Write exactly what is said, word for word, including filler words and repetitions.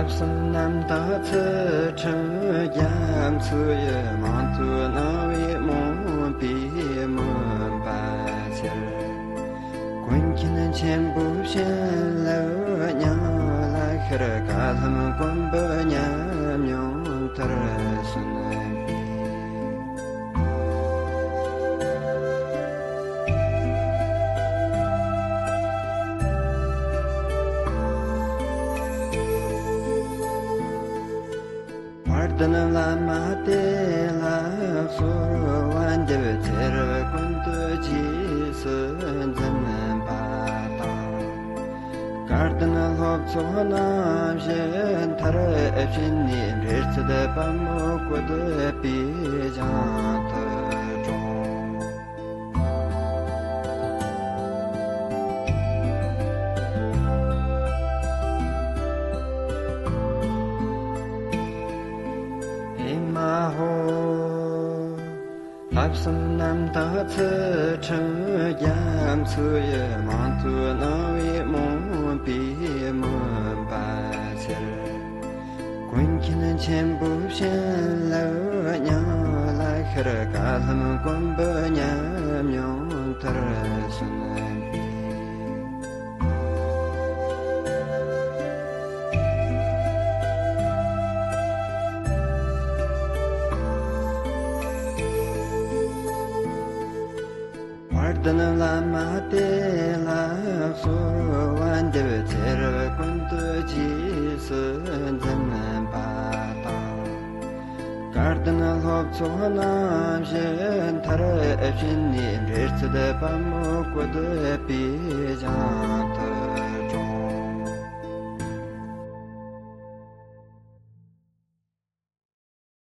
ཐབས་གསུམ་རྣམ་དག་ཚུལ་ཁྲིམས་རྒྱ་མཚོའི་ཡུལ། མང་ཐོས་སྣང་བས་རྨོངས་པའི་མུན་པ་ཕྱིར། ཀུན་མཁྱེན་ཆེན་པོའི་བྱིན་རླབས་མྱང་ལ་ཤར། བཀའ་ལྷམ་མགོན་པོའི་ཉམས་མྱོང་མཐར་སོན་པའི། བར་དོའི་བླ་མ་དེ་ལ་གསོལ་བ་འདེབས། ཚེ་རབས་ཀུན་ཏུ་རྗེས་སུ་འཛིན་པ་དང་། དགའ་ལྡན་སློབ་ཚོགས་རྣམ་བཞི་མཐར་ཕྱིན་ནས། འབྲེལ་ཚད་དཔལ་མོ་བཀོད་པའི་ཞིང་དུ་འགྲོ། ཨེ་མ་ཧོ། ཐབས་གསུམ་རྣམ་དག་ཚུལ་ཁྲིམས་རྒྱ་མཚོའི་ཡུལ། མང་ཐོས་སྣང་བས་རྨོངས་པའི་མུན་པ་ཕྱིར། ཀུན་མཁྱེན་ཆེན་པོའི་བྱིན་རླབས་མྱང་ལ་ཤར། བཀའ་ལྷམ་མགོན་པོའི་ཉམས་མྱོང་མཐར་སོན་པའི། བར་དོའི་བླ་མ་དེ་ལ་གསོལ་བ་འདེབས། ཚེ་རབས་ཀུན་ཏུ་རྗེས་སུ་འཛིན་པ་དང་། དགའ་ལྡན་སློབ་ཚོགས་རྣམ་བཞི་མཐར་ཕྱིན་ནས། འབྲེལ་ཚད་དཔལ་མོ་བཀོད་པའི་ཞིང་དུ་